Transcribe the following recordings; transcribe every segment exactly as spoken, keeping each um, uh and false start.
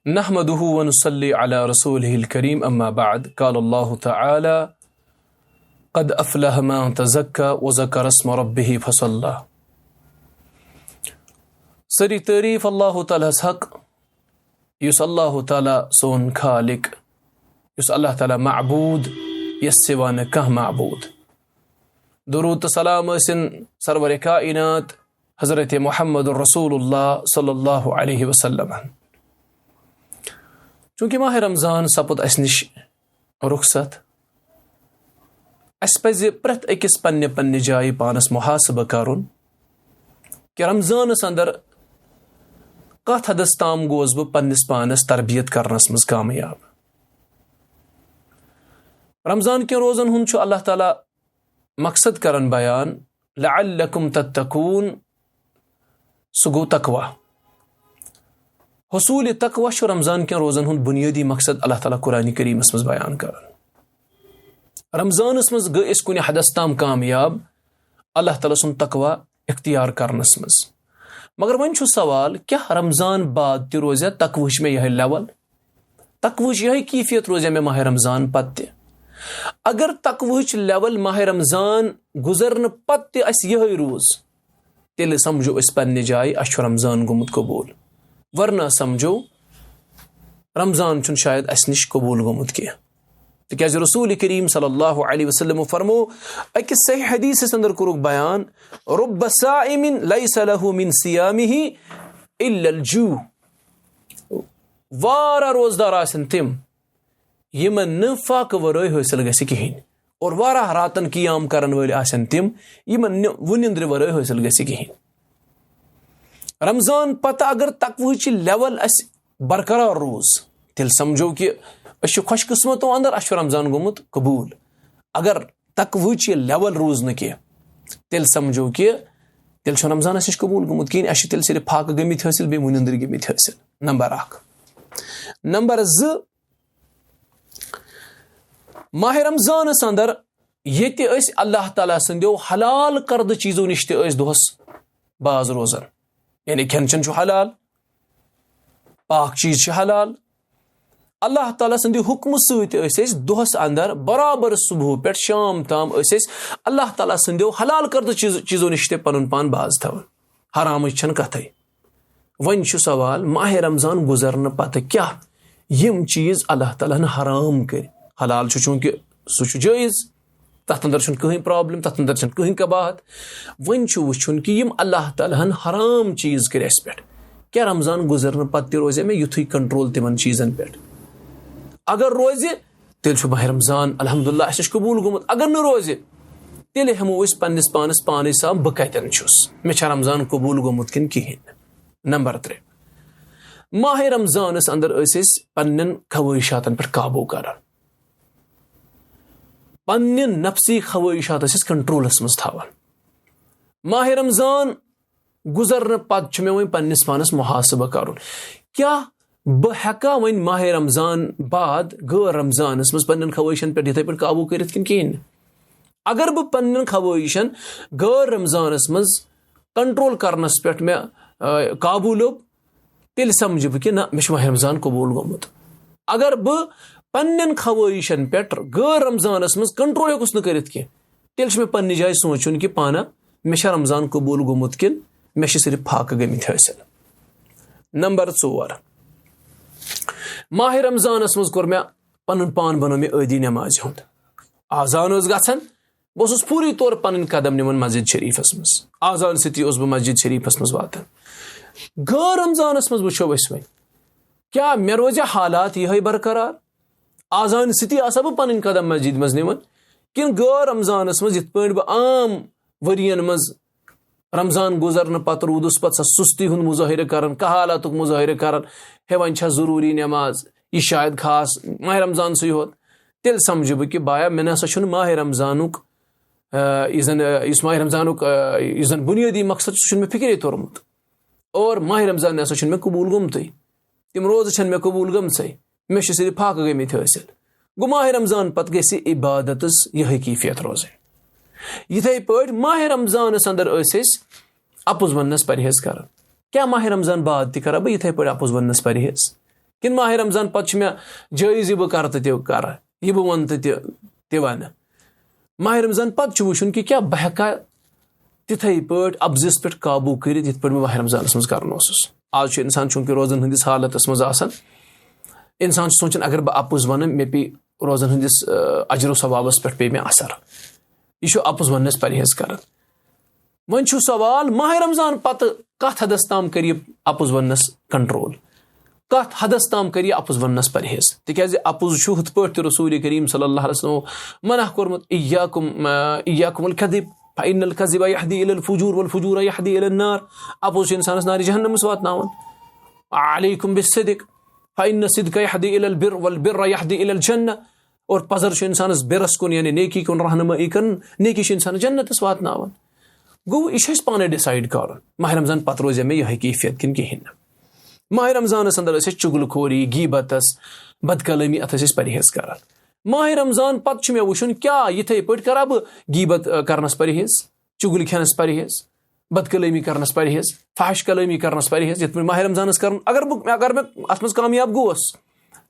نحمده ونصلي على رسوله الكريم، أما بعد. قال الله تعالى: قد أفلح من تزكى وذكر اسم ربه فصلى. سٲری تعریٖف اللہ تعالیٰ ہَس حق، یُس اللہ تعالیٰ سون خالق، یُس اللہ تعالیٰ معبوٗد، یَس سِوا نہٕ کانٛہہ معبوٗد۔ درود تہٕ سلام ٲسِن سرور کائنات حضرت محمد رسول اللہ صلی اللہ علیہ وسلم۔ چونکہ ماہ رمضان سپُد اسہِ نِش رخصت، اسہِ پزِ پرٛٮ۪تھ أکِس پننہِ پننہِ جایہِ پانس محاسبہٕ کرُن کہ رمضانس اندر کتھ حدس تام گوس بہٕ پننِس پانس تربیت کرنس منٛز کامیاب۔ رمضان کٮ۪ن روزن ہُنٛد چھُ اللہ تعالیٰ مقصد کران بیان، لعلکم تتقون، سُہ گوٚو تقوی۔ حصول تقوی چھُ رمضان کٮ۪ن روزن ہُنٛد بُنیٲدی مقصد اللہ تعالیٰ قرآن کریمس منٛز بیان کران۔ رمضانس منٛز گٔے أسۍ کُنہِ حدس تام کامیاب اللہ تعالیٰ سُنٛد تقوی اختیار کرنس منٛز۔ مگر وۄنۍ چھُ سوال، کیٛاہ رمضان بعد تہِ روزِ تقویٕچ مےٚ یِہے لیول؟ تقویٕچ یِہے کیفیت روزِ مےٚ ماہ رمضان پتہٕ تہِ؟ اگر تقویٕچ لیول ماہ رمضان گُزرنہٕ پتہٕ تہِ اسہِ یِہے روٗز، تیٚلہِ سمجھو أسۍ پننہِ جایہِ، اسہِ چھُ رمضان گوٚمُت قبوٗل۔ ورنہ سمجھو، رمضان چھُنہٕ شاید اسہِ نِش قبوٗل گوٚمُت کینٛہہ۔ تِکیٛازِ رسول کریم صلی اللہ علیہ وسلم فرمو، أکِس صحیح حدیثس اندر کوٚرُکھ بیان، رب صائم لیس لہ من صیامہ الا الجوع۔ واریاہ روزدار آسن تِم، یِمن نہٕ فاقہٕ ورٲے حٲصِل گژھِ کِہیٖنۍ، اور واریاہ راتن قیام کرن وٲلۍ آسن تِم، یِمن نہٕ وُنِندرِ ورٲے حٲصِل گژھِ کِہیٖنۍ۔ رمضان پتہٕ اگر تقویٕچ لیول اسہِ برقرار روٗز، تیٚلہِ سمجھو کہِ أسۍ چھِ خۄش قسمتو اندر، اسہِ چھُ رمضان گوٚمُت قبوٗل۔ اگر تقویٕچ لیول روٗز نہٕ کینٛہہ، تیٚلہِ سمجھو کہِ تیٚلہِ چھُ رمضان اسہِ نِش قبوٗل گوٚمُت کِہیٖنۍ، اسہِ چھِ تیٚلہِ صرف فاقہٕ گٔمٕتۍ حٲصِل، بیٚیہِ وُنِندرِ گٔمٕتۍ حٲصِل۔ نمبر اکھ۔ نمبر زٕ، ماہ رمضانس اندر ییٚتہِ أسۍ اللہ تعالیٰ سٕنٛدیو حلال کردٕ چیٖزو نِش تہِ ٲسۍ دۄہس باز روزان، یعنی کھٮ۪ن چٮ۪ن چھُ حلال، پاک چیٖز چھِ حلال۔ اللہ تعالیٰ سٕنٛدِ حُکمہٕ سۭتۍ ٲسۍ أسۍ دۄہس اندر برابر صبحہٕ پٮ۪ٹھ شام تام ٲسۍ أسۍ اللہ تعالیٰ سٕنٛدیو حلال کردٕ چیٖز، چیٖزو نِش تہِ پنُن پان باز تھاوان، حرامٕچ چھنہٕ کتھے۔ وۄنۍ چھُ سوال، ماہ رمضان گُزرنہٕ پتہٕ کیٛاہ یِم چیٖز اللہ تعالیٰ ہن حرام کٔرۍ؟ حلال چھُ چوٗنٛکہِ سُہ چھُ جٲیز، تَتھ اندر چھُنہٕ کٕہٕنۍ پرابلم، تَتھ اندر چھُنہٕ کٕہٕنۍ قباحت۔ وۄنۍ چھُ وٕچھُن کہِ یِم اللہ تعالیٰ ہن حرام چیٖز کٔرۍ اَسہِ پٮ۪ٹھ، کیٛاہ رمضان گُزرنہٕ پتہٕ تہِ روزِ مےٚ یُتھُے کنٹرول تِمن چیٖزن پٮ۪ٹھ؟ اگر روزِ، تیٚلہِ چھُ ماہ رمضان الحمدللہ اَسہِ نِش قبوٗل گوٚمُت۔ اگر نہٕ روزِ، تیٚلہِ ہٮ۪مو أسۍ پننِس پانس پانے سام، بہٕ کتٮ۪ن چھُس، مےٚ چھا رمضان قبوٗل گوٚمُت کِنہٕ کِہیٖنۍ نہٕ۔ نمبر ترٛےٚ، ماہ رمضانس اندر ٲسۍ أسۍ پننٮ۪ن خواہشاتن پٮ۪ٹھ قابوٗ کران، پننہِ نفسی خواہشات ٲسۍ أسۍ کنٹرولس منٛز تھاوان۔ ماہ رمضان گُزرنہٕ پتہٕ چھُ مےٚ وۄنۍ پننِس پانس محاسبہٕ کرُن، کیٛاہ بہٕ ہٮ۪کا وۄنۍ ماہ رمضان بعد غٲر رمضانس منٛز پننٮ۪ن خواہشن پٮ۪ٹھ یِتھے پٲٹھۍ قابوٗ کٔرِتھ کِنہٕ کِہیٖنۍ نہٕ؟ اگر بہٕ پننٮ۪ن خواہشن غٲر رمضانس منٛز کنٹرول کرنس پٮ۪ٹھ مےٚ، آ، قابوٗ لوٚب، تیٚلہِ سمجھٕ بہٕ کہِ نہ، مےٚ چھُ ماہ رمضان قبوٗل گوٚمُت۔ اگر بہٕ پننٮ۪ن خواہشن پٮ۪ٹھ غٲر رمضانس منٛز کنٹرول ہیوٚکُس نہٕ کٔرِتھ کینٛہہ، تیٚلہِ چھُ مےٚ پننہِ جایہِ سونٛچُن کہِ پانہ مےٚ چھا رمضان قبوٗل گوٚمُت کِنہٕ مےٚ چھِ صرف فاقہٕ گٔمٕتۍ حٲصِل۔ نمبر ژور، ماہ رمضانس منٛز کوٚر مےٚ پنُن پان بنوو مےٚ عٲدی نمازِ ہُنٛد۔ آزان ٲس گژھان، بہٕ اوسُس پوٗرٕ طور پنٕنۍ قدم نِوان مسجد شریفس منٛز۔ آزان سۭتی اوسُس بہٕ مسجد شریفس منٛز واتان۔ غٲر رمضانس منٛز وٕچھو أسۍ وۄنۍ، کیٛاہ مےٚ روزِ حالات یِہے برقرار؟ آزان سۭتی آسا بہٕ پنٕنۍ قدم مسجد منٛز نِوان، کِنہٕ غٲر رمضانس منٛز یِتھ پٲٹھۍ بہٕ عام ؤرین منٛز رمضان گُزرنہٕ پتہٕ روٗدُس پتہٕ سۄ سُستی ہُنٛد مظٲہرٕ کران، کہالتُک مظٲہرٕ کران، ہے وۄنۍ چھا ضروٗری نماز، یہِ شاید خاص ماہ رمضانسٕے ہوت، تیٚلہِ سمجھٕ بہٕ کہِ بایا، مےٚ نسا چھُنہٕ ماہ رمضانُک، آ، یُس زن، آ، یُس ماہ رمضانُک، آ، یُس زن بُنیٲدی مقصد چھُ، سُہ چھُنہٕ مےٚ فکرے توٚرمُت۔ اور ماہ رمضان نسا چھُنہٕ مےٚ قبوٗل گوٚمتُے۔ تِم روزٕ چھَنہٕ مےٚ قبوٗل گٔمژَے، مےٚ چھِ صرف فاقہٕ گٔمٕتۍ حٲصِل۔ گوٚو ماہِ رمضان پتہٕ گژھِ عبادتس یِہے کیفیت روزٕنۍ۔ یِتھے پٲٹھۍ ماہِ رمضانس اندر ٲسۍ أسۍ اپُز وننس پرہیز کران۔ کیٛاہ ماہِ رمضان بعد تہِ کرا بہٕ یِتھے پٲٹھۍ اپُز وننس پرہیز؟ کِنہٕ ماہِ رمضان پتہٕ چھُ مےٚ جٲیز یہِ بہٕ کرٕ تہٕ تہِ کرٕ، یہِ بہٕ وَنہٕ تہٕ تہِ تہِ وَنہٕ؟ ماہِ رمضان پتہٕ چھُ وٕچھُن کہِ کیٛاہ بہٕ ہٮ۪کا تِتھَے پٲٹھۍ اَپزِس پٮ۪ٹھ قابوٗ کٔرِتھ، یِتھ پٲٹھۍ مےٚ ماہِ رمضانَس منٛز کَرُن اوسُس۔ آز چھُ اِنسان چوٗنٛکہِ روزَن ہٕنٛدِس حالتَس منٛز آسان، اِنسان چھُ سونٛچان، اگر بہٕ اَپُز وَنہٕ، مےٚ پیٚیہِ روزَن ہٕنٛدِس، آ، اجر و ثوابَس پٮ۪ٹھ پیٚیہِ مےٚ اثر۔ یہِ چھُ اَپُز وَننَس پرہیز کَران۔ وۄنۍ چھُ سوال، ماہِ رمضان پتہٕ کَتھ حدس تام کَرِ یہِ اَپُز وَننَس کنٹرول؟ کَتھ حدس تام کَرِ یہِ اَپُز وَننَس پرہیز؟ تِکیٛازِ اَپُز چھُ ہُتھ پٲٹھۍ تہِ رسول کریم صلی اللہ علیہ وسلم منع کوٚرمُت، "ایاکم، آ، ایاکم الکذب، فإن الکذب یہدی الی الفجور والفجور یہدی الی النار۔" اَپُز چھُ اِنسانَس نارِ جہنمَس واتناوان۔ "علیکم بالصدق، فإن الصدق یہدی الی البر والبر یہدی الی الجنہ۔" اور پزر چھُ اِنسانَس بِرَس کُن، یعنی نیکی کُن رہنمٲیی کران، نیکی چھِ اِنسانَس جنتَس واتناوان۔ گوٚو، یہِ چھُ اَسہِ پانَے decide کَرُن، ماہِ رمضان پَتہٕ روزِ مےٚ یِہوٚے کیفیت کِنہٕ کِہیٖنۍ نہٕ۔ ماہِ رمضانَس اندر ٲسۍ أسۍ چُغل خوری، غیبتَس، بد کلٲمی، اَتھ ٲسۍ أسۍ پرہیز کران۔ ماہِ رمضان پَتہٕ چھُ مےٚ وٕچھُن، کیٛاہ یِتھَے پٲٹھۍ کرا بہٕ غیبت، آ، کرنَس پرہیز، چُغل کھٮ۪نَس پرہیز، بد کلٲمی کرنَس پرہیز، فحش کلٲمی کرنَس پرہیز، یِتھ پٲٹھۍ ماہِ رمضانَس کرُن۔ اگر بہٕ، اگر مےٚ اَتھ منٛز کامیاب گوس،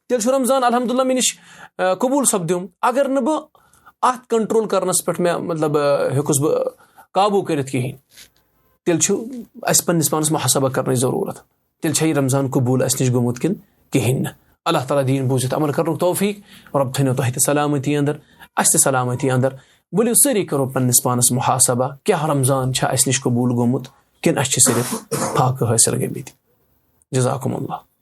تیٚلہِ چھُ رمضان الحمدللہ مےٚ نِش، آ، قبوٗل سپدیومُت۔ اگر نہٕ بہٕ اَتھ کنٹرول کرنَس پٮ۪ٹھ مےٚ، مطلب، آ، ہیوٚکُس بہٕ قابوٗ کٔرِتھ کِہیٖنۍ، تیٚلہِ چھُ اَسہِ پنٛنِس پانَس محاسبہ کرنٕچ ضروٗرت۔ تیٚلہِ چھا یہِ رمضان قبوٗل اَسہِ نِش گوٚمُت کِنہٕ کِہیٖنۍ نہٕ؟ اللہ تعالیٰ دِیِن بوٗزِتھ عمل کرنُک توفیٖق۔ رۄب تھٲینو تۄہہِ تہِ سلامتی اندر، اَسہِ تہِ سلامتی اندر۔ ؤلِو سٲری کرو پنٛنِس پانَس محاسبہ، کیٛاہ رمضان چھا اَسہِ نِش قبوٗل گوٚمُت کِنہٕ اَسہِ چھِ صرف فاقہٕ حٲصِل گٔمٕتۍ؟ جزاکم اللہ۔